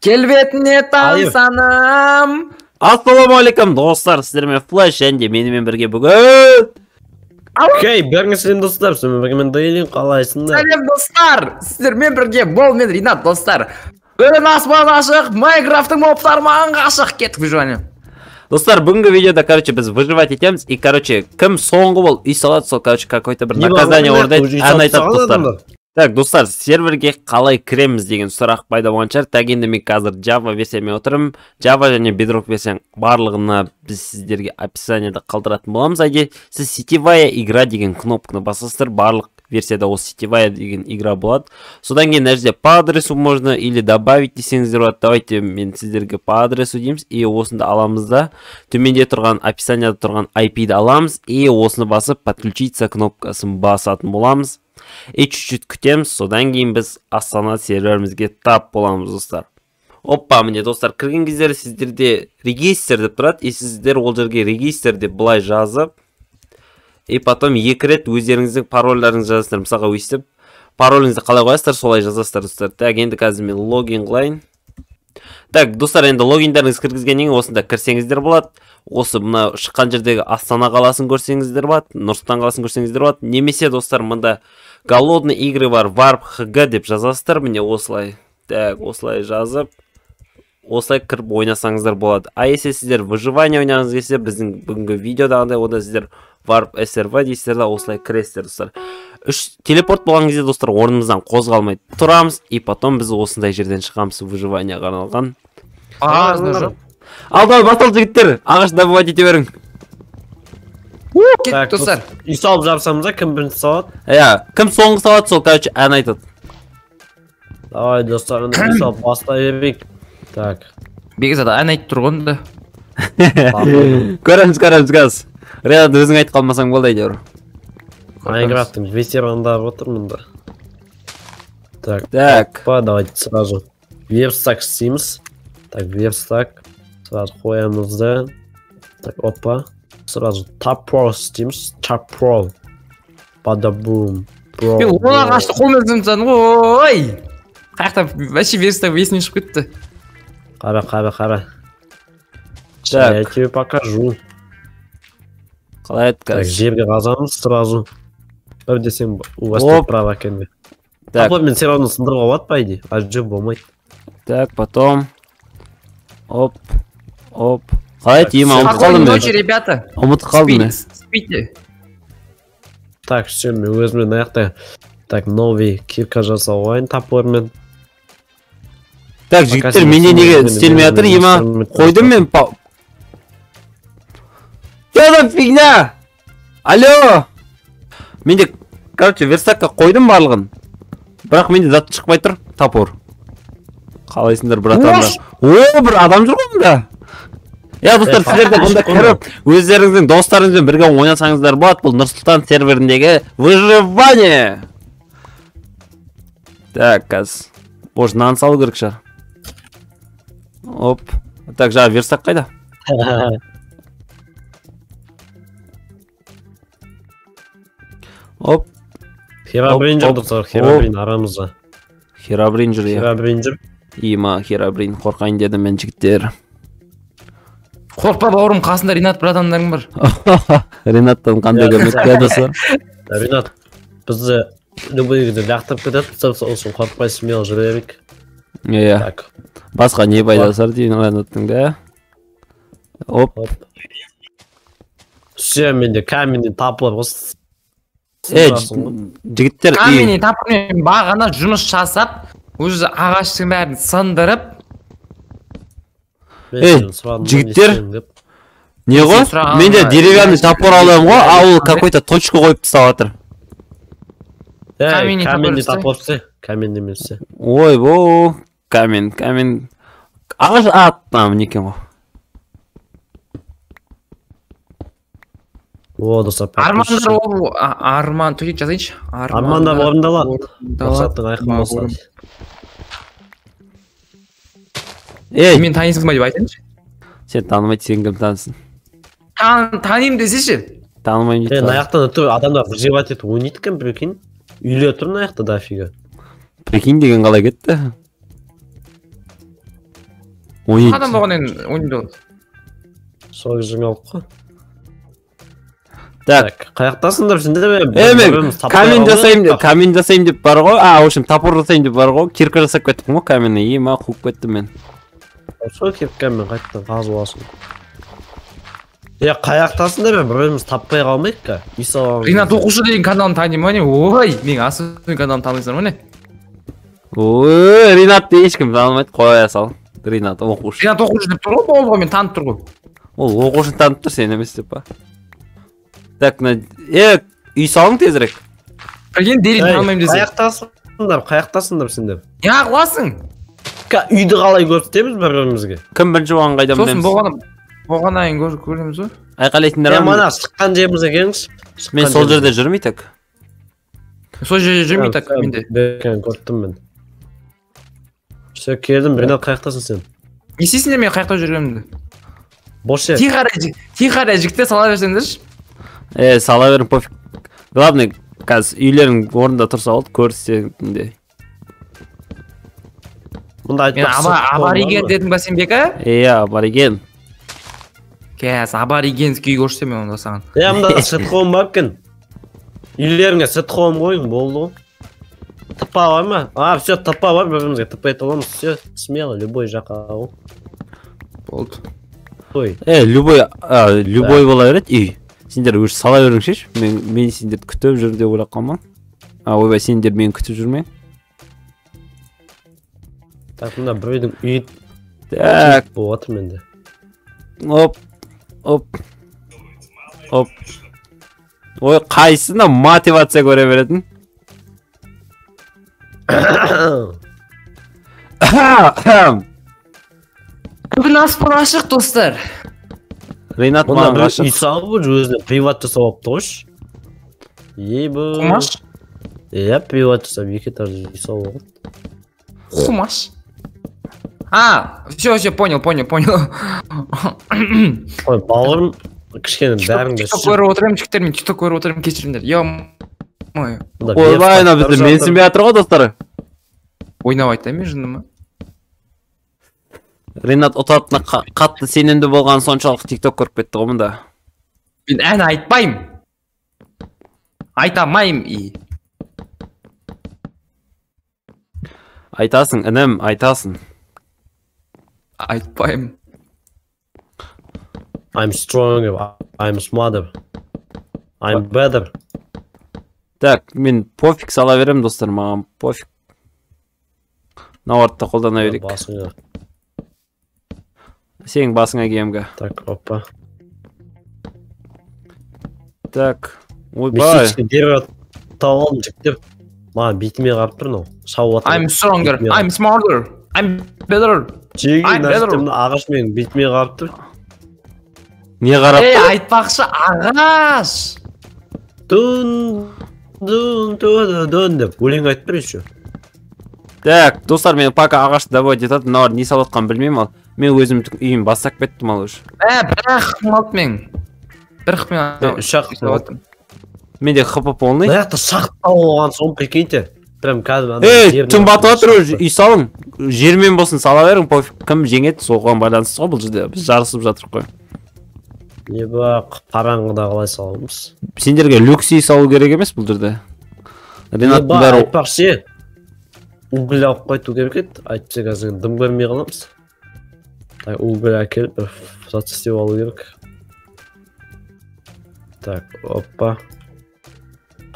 Келбетіне тамсанам. Ассалаумағалейкум достар, сіздермен Флэш және де менімен бірге бүгін Окей, бәріңе сәлем достар, сіздермен бірге мен Дейлин, қалайсыңдар? Сәлем достар, сіздермен бірге Бол мен Ринат достар. Бүгін аспан ашық, Майнкрафттың мобтары маған ғашық. Кеттік выживание. Достар, бүгінгі видеода, короче, біз выживать етеміз. И, короче, кім соңғы болып үй салады, сол, короче, какой-то бір наказание орындайды, ән айтады достар. Так, достар, серверге қалай кіреміз деген сұрақ пайда болған шығар. Так, енді мен қазір Java версиямен отырмын. Java және Bedrock версияның барлығына біз сіздерге описаниеда қалдыратын боламыз. Әде, сіз сетевая игра деген кнопканы басасыздар, барлық версияда осы сетевая деген игра болады. Содан кейін мына жерде по адресу можно или добавить десеңіздер болады. Давайте мен сіздерге по адресу дейміз. И осында аламыз да, төменде тұрған описанияда тұрған IP-ді аламыз. И осыны басып подключиться кнопкасын басатын боламыз. И чуть-чуть күтеміз, содан кейін біз Астана серверімізге тап боламыз достар. Опа, міне достар, кірген кездері сіздерде регистр деп тұрады, и сіздер ол жерге регистр деп былай жазып, и потом екі рет өздеріңіздің парольдарыңызды жазасыздар. Мысалға өйстіп пароліңізді қалай қоясыздар, солай жазасыздар достар. Так, енді қазір мен логин қылайын. Так, достар, енді логиндарыңызды кіргізгеннен кейін осында кірсеңіздер болады. Осы мына шыққан жердегі Астана қаласын көрсеңіздер болады, Нұр-Сұлтан қаласын көрсеңіздер болады. Немесе достар, мында голодные игры бар, Warp HG деп жазасыздар. Міне осылай. Так, осылай жазып, осылай кіріп ойнасаңыздар болады. А если сіздер выживание ойнағыңыз келсе, біздің бүгінгі видеодағыдай, онда сіздер Warp SRV дейсіздер да, осылай кіресіздер достар. Үш телепорт болған кезде достар орнымыздан қозғалмай тұрамыз, и потом біз осындай жерден шығамыз, выживанияға арналған. Ал давай бастал жігіттер, ағаш добывать ете берің. Кеттік достар. Үй салып жапсамыз да, кім бірінші салады? Иә, кім соңғы салады, сол, короче, ән айтады. Давай достар, енді үй салып бастай берейік. Так. Бекзат ән айтып тұр ғой енді. Көреміз, көреміз қазір. Ринат, өзің айтып қалмасаң болды әйтеуір. Майнкрафттың ветерандары отыр мында. Так, так. Опа, давайте сразу верстак істейміз. Так, верстак сразу қоямыз да. Так, опа. Сразу топор істейміз. Топор. Бада-бум. Мен он ағашты қолмен үзіп тастадым ғой. Қаяқта вообще верстак есімнен шығып кетті. Қара, қара, қара. Я тебе покажу. Қалай еді Так, қазір? Жерге қазамыз сразу. Бір десем, у вас Оп. права екен. Так. Топормен все равно сындыруға болады, по идее. А жоқ, болмайды. Так, потом. Оп. Оп. Қалай еді, Ема, ұмытып қалдым Спокойной мен. ночи, ребята. Ұмытып қалдым мен. Спите. Так, все, мен өзіме мына жақта так, новый кирка жасап алайын топормен. Так, жігіттер, менде неге істелмей жатыр, Ема? Қойдым мен. Что за фигня? Алло! Менде, короче, верстакқа қойдым барлығын. Бірақ менде зат шықпай тұр, топор. Қалайсыңдар, братандар? О, бір адам жүр ғой мұнда. Я, достар, сіздер де бұнда кіріп, өздеріңіздің достарыңызбен бірге ойнасаңыздар болады. Бұл Нұр-Сұлтан серверіндегі выживание. Так, қазір. Может, нан салу керек шығар. Оп. Так, жаңа верстак қайда? Оп. Херабрин жүр, достар, Херабрин арамызда. Херабрин жүр, иә. Херабрин жүр. Има, Херабрин, қорқайын дедім мен, жігіттер. Қорқпа, бауырым, қасында Ринат братандарың бар. Ринаттан қандай көмек достар? Ринат, бізді любой кезде лақтырып кетеді, сол үшін қорықпай смело жүре берейік. Иә. Басқа не пайдасы бар деймін Ринаттың да? Оп. Все, менде каменный топор осы. Жігіттер, каменный топормен бағана жұмыс жасап, уже ағаштың бәрін сындырып. Жігіттер, не ғой? Менде деревянный топор аламын ғой, а ол какой-то точка қойып тастап жатыр. Каменный топор істе, каменный емес істе. Ой, бо, камень, камень. Ағаш ат, міне екен ғой. О, достар, армандар ол, арман, төтек жазайыншы. Армандар орындалады. Мақсаттың айқын болса. Ей, мен танисың ба деп айтайыншы. Сен танымайды, сен кім танысын? Танимын десеші. Танымаймын дейді. Мына жақтан өтіп адамдар выживать етіп ойнайды екен, прикинь. Үйлер тұр мына жақта дофига. Прикинь деген қалай кетті? Ойнайды. Адам болғаннан кейін ойнайды. Сол жаңалық қой. Так. Қаяқтасыңдар сендер? Мен камень жасаймын деп, камень жасаймын деп бар ғой. А, в общем, топор жасаймын деп бар ғой. Кирка жасап кеттім ғой каменный. Ема қуып кеттім мен. Сол киркамен қайтадан қазып аласың. Е, қаяқтасыңдар, бір-бірімізді таппай қалмайық ка. Үй саламыз. Ринат оқушы деген каналын танимын ма не? Ой, менің асылым каналын танисыңдар ма не? Ой, Ринатты ешкім танымайды, қоя сал. Ринат оқушы. Ринат оқушы деп тұр ғой, болды ғой, мен танып тұр ғой. Ол оқушыны танып тұр, сен емес деп па? Так, мына үй салың тезірек. Прикинь, Дерин танымаймын десе. Қаяқтасыңдар, қаяқтасыңдар сендер? Не қыласың? Үйді қалай көрсетеміз бір-бірімізге? Кім бірінші болған қайдан Сосын білеміз? Болғаннан кейін көреміз ғой. Айқайлайтындар бар ма? Мана шыққан жерімізге келіңізші. Мен сол жерде жүрмей так. Сол жерде жүрмей так менде. Бекен көрттім мен. Все, келдім. Ринат, қаяқтасың сен? Не істейсіңдер мен қаяқта жүргенімді? Бос жер. Тихаря жігіттер сала берсеңдерші. Сала берің, пофиг. Главное, қазір үйлерің орнында тұрса болды, көрсетіңде. Мұнда Мен абориген дедің ба сен, Бека? Иә, абориген. Қазір аборигенский үй көрсетемін мен онда саған. Е, мында сетхом бар екен. Үйлеріңе сетхом қойың, болды ғой. ТП бар ма? А, все, ТП бар, бір-бірімізге ТП ете аламыз. Все, смело, любой жаққа ғой. Болды. Ой. Любой, любой бола береді үй. Сендер уже сала беріңшеші. Мен сендерді күтіп жүрмін деп ойлап қалмаң. А, ойбай, сендер мені күтіп жүрме. Так, мына біреудің үйі Так. болып жатыр менде. Оп. Оп. Оп. Ой, қайсысына мотивация көре беретін? Бүгін аспан ашық, достар. Ринат маған ғашық. Үй салып, өзіне приват жасап алыпты қойшы. Ебі. Қумаш? Иә, приват жасап, екі этажды үй салып алған. Қумаш? А, все, все, понял, понял, понял. Ой, бауырым, кішкене бәріңді TikTok көріп отырамын, жігіттер, мен TikTok көріп отырамын, кешіріңдер. Ё-моё. Ойбай, ана бізді менсінбей жатыр ғой, достар. Ойнап айтайын мен жынды ма? Ринат ұтатына қатты сенімді болған соншалық TikTok көріп кетті ғой мұнда. Мен ән айтпаймын. Айта алмаймын и. Айтасың, інім, айтасың. Айтпаймын. I'm stronger, I'm smarter, I'm better. Так, мен пофиг сала беремін, достар, маған пофиг. Мынауарды қолдана берейік. Басыңа. Сенің басыңа киемге. Так, опа. Так, ойбай. Мистический дерево тауып алдым, жігіттер. Маған бетіме қарап тұр мынау. Шауып жатыр. I'm stronger, I'm smarter, I'm better. Жеген нәрсе мына ағаш менің бетіме қарап тұр. Не қарап Ей, тұр? Айтпақшы, ағаш. Дун, дун, дун, дун деп өлең айтып тұр еще. Так, достар, мен пока ағашты добавить етеді. Мыналар не салып жатқанын білмеймін, ал мен өзімнің үйім бастап кеттім ал уже. Бір ақ алды мен. Бір ақ мен. Үш ақ алды. Менде хп полный. Мына жақта шахта болған соң, прикиньте. Прям кәдімгі. Ей, түн батып жатыр уже, үй салың. Жермен болсын сала берің, пофиг. Кім жеңеді, соған байланысты ғой бұл жерде. Біз жарысып жатырмық қой. Еба, қараңғыда қалай саламыз? Сендерге люкс үй салу керек емес бұл жерде. Ринаттың бәрі айтпақшы, уголь алып қайту керек еді. Әйтпесе қазір дым көрмей қаламыз. Так, уголь әкеліп бір зат істеп алу керек. Так, опа.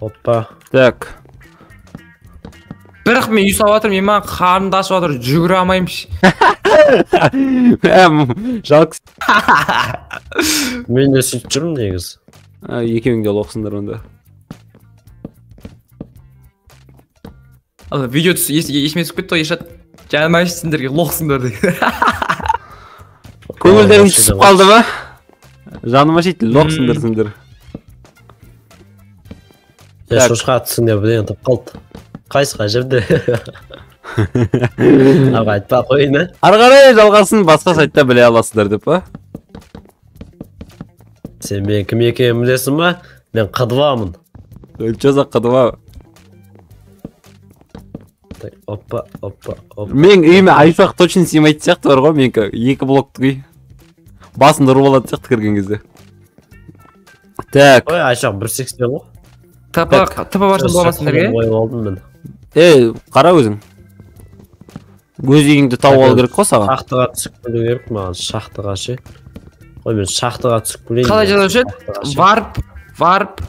Опа. Так. Бірақ мен үй салып жатырмын, мен маған қарным ашып жатыр, жүгіре алмаймын. Жалко. Мен де сөйтіп жүрмін негізі. Екеуің де лоқсыңдар онда. Ана видео түсі есіме түсіп кетті ғой, Ершат. Жаным ашты сендерге лоқсыңдар деген. Көңілдерің түсіп қалды ма? Жаным ашиды, лоқсыңдар сендер. Шошқа түсіңдер бірдеңе тап қалды. Қайсы қай жерде? Аға айтпа қойын, ә? Ары қарай жалғасын басқа сайтта біле аласыздар деп па? Сен мен кім екенімді білесің ба? Мен Қыдуамын. Чё за Қыдуа? Так, опа, опа, опа. Менің үйіме Айшуақ точно сыймайтын сияқты бар ғой, менікі 2 блоктық үй. Басын ұрып алатын сияқты кірген кезде. Так. Ой, Айшуақ 1.80 ғой. ТП барсам бола ма сендерге? Қойып алдым мен. Қара өзің. Өз үйіңді тауып алу керек қой саған. Шахтаға түсіп келу керек маған, шахтаға ше. Ой, мен шахтаға түсіп келейін. Қалай жазушы еді? Варп, варп.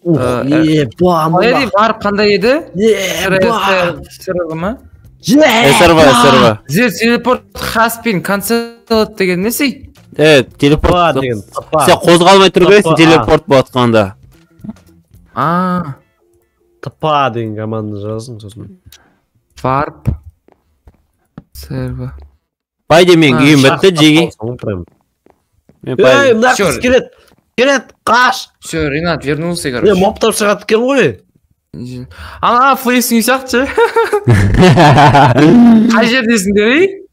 Қалай варп қандай еді? СРВ ма? СРВ, СРВ. Телепорт has been cancelled деген несі? Телепорт. Сен қозғалмай тұру керексің телепорт болатқанда. ТП деген команда жазсын сосын. Варп. СРВ. Пайде мен үйім бітті, жеге. Ей, мына қыз келеді. Келеді, қаш. Все, Ринат вернулся, короче. Моптап шығады екен ғой. Ана, флейстің үй сияқты. Қай жердесіңдер, ей?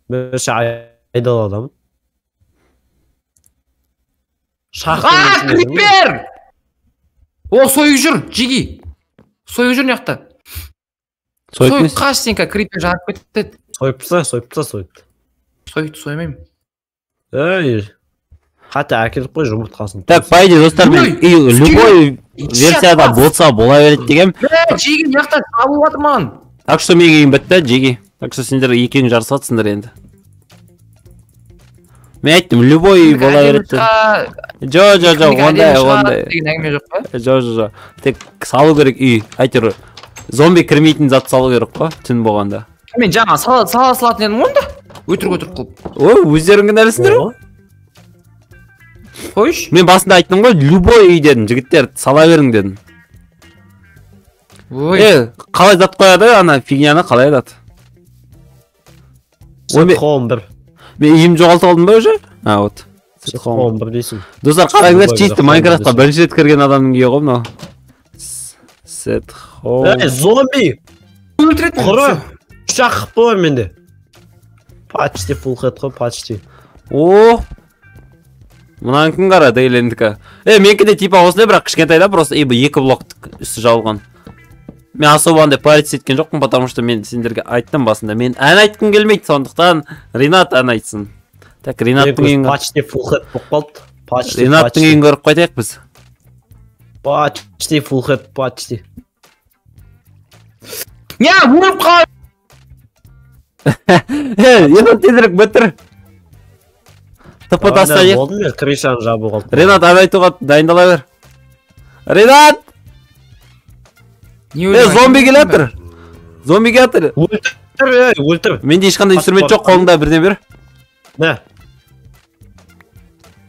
Мен айдаладамын. А, крипер! О, сойып жүр, жеги. Сойып жүр мына жақта. Сойып қаш сен, крипер жарып кетеді. Сойып таста, сойып таста, сойып. Сойып, соймаймын. Ей, қате әкеліп қой жұмыртқасын. Так, по идее, достар, мен любой версияда болса бола береді дегем. Жеги, мына жақта табылып жатыр маған. Так что менің үйім бітті, жеги. Так что сендер екеуің жарысып жатсыңдар енді. Мен айттым, любой үй бола береді. Жо, жо, жо, ондай, ондай. Деген әңгіме жоқ па? Жо, жо, жо. Тек салу керек үй. Әйтеуір зомби кірмейтін зат салу керек қой, түн болғанда. Мен жаңа сала салатын едім ғой онда. Өтірік өтірік қылып. О, өздерің кінәлісіңдер ғой. Қойшы. Мен басында айттым ғой, любой үй дедім, жігіттер, сала берің дедім. Ой. Қалай зат қояды, ана фигняны қалай зат? Set home бір. Мен үйімді жоғалтып алдым ба уже? А, вот. Set home бір дейсің. Достар, қараңдар, чисто Майнкрафтқа бірінші рет кірген адамның үйі ғой мынау. Set home. Ей, зомби! Өлтіреді. Құры. Үш-ақ хп бар менде. Почти full head қой, почти. О! Мынанікін қара, Дейлендікі. Менікі де типа осындай, бірақ кішкентай да, просто 2 блоктық үсті жабылған. Мен особо андай париться еткен жоқпын, потому что мен сендерге айттым басында. Мен ән айтқым келмейді, сондықтан Ринат ән айтсын. Так, Ринаттың үйін почти full head болып қалды. Почти. Ринаттың үйін көріп қайтайық біз. Почти full head, почти. Не, өліп қал. Ринат тезірек бітір. ТП тастайық. Болдым мен, крышаны жабу қалды. Ринат ән айтуға дайындала бер. Ринат! Зомби келатыр. Зомби келатыр. Өлтір, ей, өлтір. Менде ешқандай инструмент жоқ, қолыңда бірден бер. Не?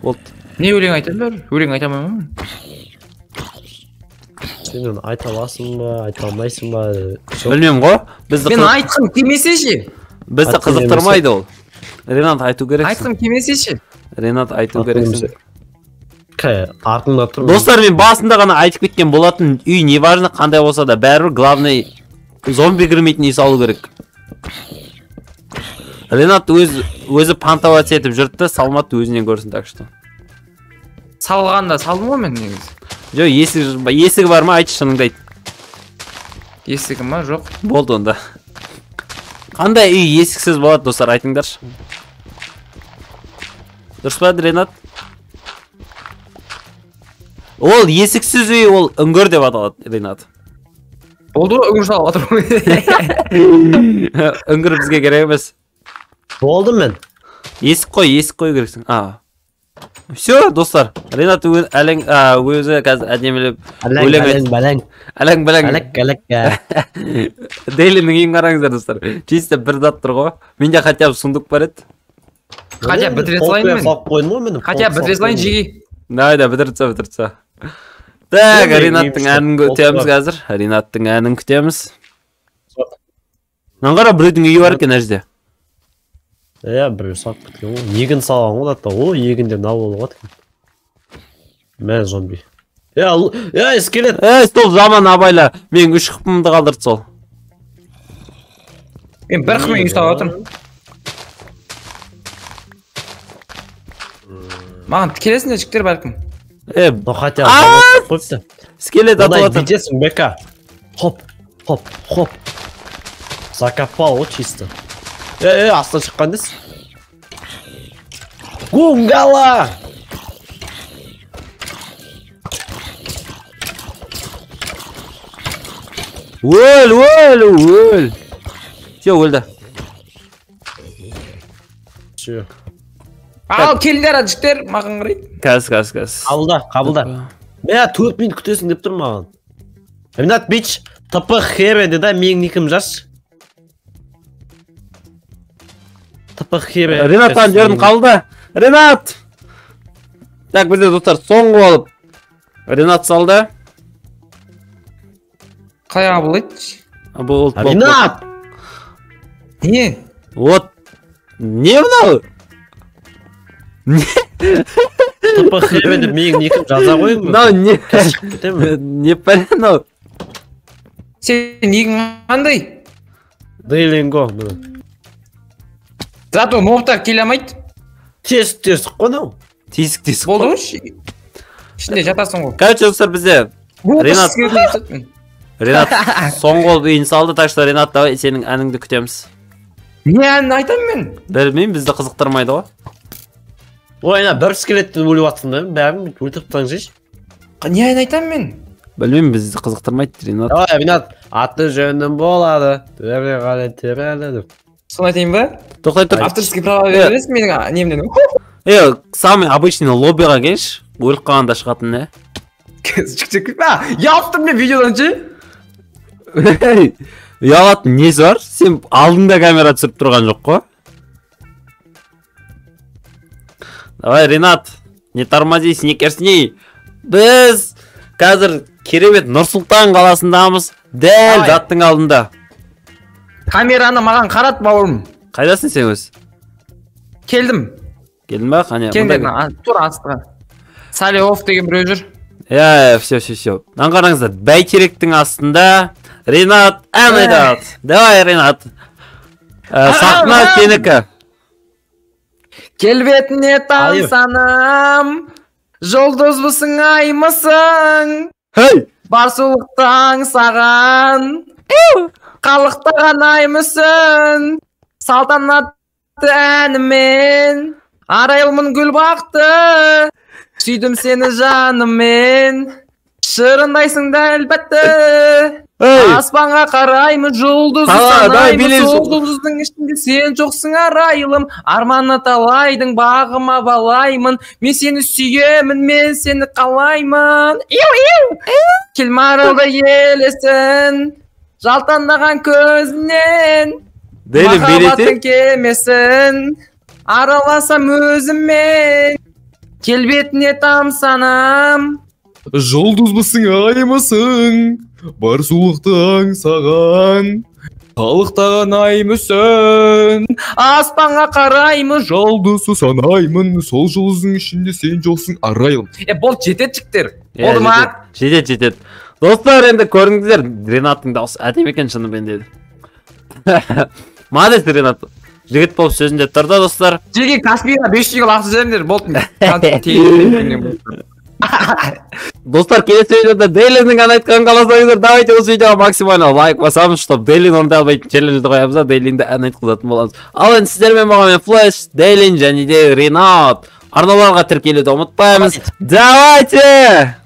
Болды. Не өлең айтамын бәрі? Өлең айта алмаймын. Сен оны айта аласың ба, айта алмайсың ба? Білмеймін ғой. Мен айтқым келмесе ше. Бізді қызықтырмайды ол. Ринат айту керексің. Айтқым келмесе ше. Ринат айту керексің. Артыңда тұр. Достар, мен басында ғана айтып кеткен болатын, үй не важно қандай болса да, бәрібір главный зомби кірмейтін үй салу керек. Ринат өзі пантоваться етіп жүрді, салмады, өзінен көрсін, так что. Салғанда салдым ғой мен негізі. Жоқ, есігі бар ма, айтшы, шыныңды айт. Есігі ма, жоқ. Болды онда. Қандай үй есіксіз болады, достар, айтыңдаршы. Дұрыс па, Ринат? Ол есіксіз үй, ол үңгір деп аталады, Ринат. Болды ғой, үңгір салып жатыр ғой. Үңгір бізге керек емес. Болды мен. Есік қой, есік қою керексің. Все, достар. Ринат өзі қазір әдемілеп өлең айтты. Бәләң, Әләң, бәләң. Әләк, әләк. Дейлиннің үйін қараңыздар, достар. Чисто бір зат тұр ғой. Менде хотя бы сундук бар еді. Хотя бітіре салайын мен. Хотя бітіре салайын, жеги. Давай, да, бітіртсе, бітіртсе. Так, Ринаттың әнін күтеміз қазір. Ринаттың әнін күтеміз. Мынаны қара, біреудің үйі бар екен әжде. Иә, біреу салып кеткен ғой. Егін салған ғой, атта. О, егінде мынау болып жатыр. Мә, зомби. Е, скелет. Е, сол жаман абайла. Менің 3 хпымды қалдырды сол. Мен бір хпымен үй салып жатырмын. Маған келесіңдер, жігіттер, бәлкім. Ну хотя қойыпты. Скелет атып жатыр. Бүйтесің, бека. Хоп. Хоп, хоп. Закопал ғой чисто. Е, астан шыққан дес. Гунгала! Өл, өл, өл. Все, өлді. Все. Ал, келіңдер, жігіттер, маған қарай. Қазір, қазір, қазір. Қабылда, қабылда. Мә, 4 минут күтесің деп тұр маған. Ринат, бич, ТП хере деді, менің никім жас. ТП хере. Ринаттан жерін қалды. Ринат! Так, бізде достар соңғы болып Ринат салды. Қалай қабылдайды? Бұл Ринат! Не? Вот. Не мынау? ТП хере деп менің никім жаза қойың. Мынау не? Не пәле мынау? Сен негің қандай? Дейлинго міне. Зато мобтар келе алмайды. Тесік тесік қой мынау. Тесік тесік. Болды ғой. Ішінде жатасың ғой. Короче, достар, бізде Ринат Ринат соңғы болып үйін салды, так что Ринат, давай сенің әніңді күтеміз. Не әнін айтамын мен? Білмеймін, бізді қызықтырмайды ғой. Ой, ана бір скелетті өліп жатсың да, бәрін өлтіріп тастаңызшы. Не ән айтамын мен? Білмеймін, бізді қызықтырмайды, Ринат. Давай, Ринат, аты жөнім болады. Төре қалай, төре деп. Соны айтайын ба? Тоқтай тұр. Авторский право бересің менің немнен. Самый обычный лоббиға келші, өліп қалғанда шығатын, не? Ұялттым мен видеодан ше? Ұялатын несі бар? Сен алдыңда камера түсіріп тұрған жоқ қой. Давай, Ринат, не тормози, сникерсни. Біз қазір керемет Нұр-Сұлтан қаласындамыз, дәл заттың алдында. Камераны маған қарат, бауырым. Қайдасың сен өз? Келдім. Келдің ба? Қане? Келдім, тура астыға. Салиов деген біреу жүр. Иә, все, все, все. Мынаны қараңыздар, бәйтеректің астында Ринат ән айтады. Давай, Ринат. Сахна сенікі. Келбетіне тамсанам, жұлдызбысың, аймысың. Хей! Бар сұлулықтан саған, қалықтаған аймысың. Салтанатты әнімен, арайлымын гүл бақты. Сүйдім сені жаныммен, шырындайсың дәл бәтті. Аспанға қараймын, жұлдызды санаймын, сол жұлдыздың ішінде сен жоқсың арайлым. Арманы талайдың бағыма балаймын, мен сені сүйемін, мен сені қалаймын. Иу, иу! Келмаралда елесін, жалтаңдаған көзінен, махаббаттың кемесін, араласам өзіммен, келбетіне тамсанам. Жұлдызбысың, аймысың, бар сұлулықтың саған, қалықтаған аймысың. Аспанға қараймын, жұлдызды санаймын, сол жұлдыздың ішінде сен жоқсың арайлым. Болды, жетеді жігіттер. Болды ма? Жетеді, жетеді. Достар, енді көрдіңіздер, Ринаттың дауысы әдемі екен шынымен деді. Молодец, Ринат. Жігіт болып сөзінде тұрды, достар. Жеге Каспийға 500 кило ақша жіберіңдер, болды. Достар, келесі видеода Дейлиннің ән айтқанын қаласаңыздар, давайте осы видеоға максимально лайк басамыз, чтобы Дейлин орындай алмайтын челленджді қоямыз да, Дейлинді ән айтқызатын боламыз. Ал енді сіздермен болған мен Флэш, Дейлин және де Ринат. Арналарға тіркелуді ұмытпаймыз. Давайте!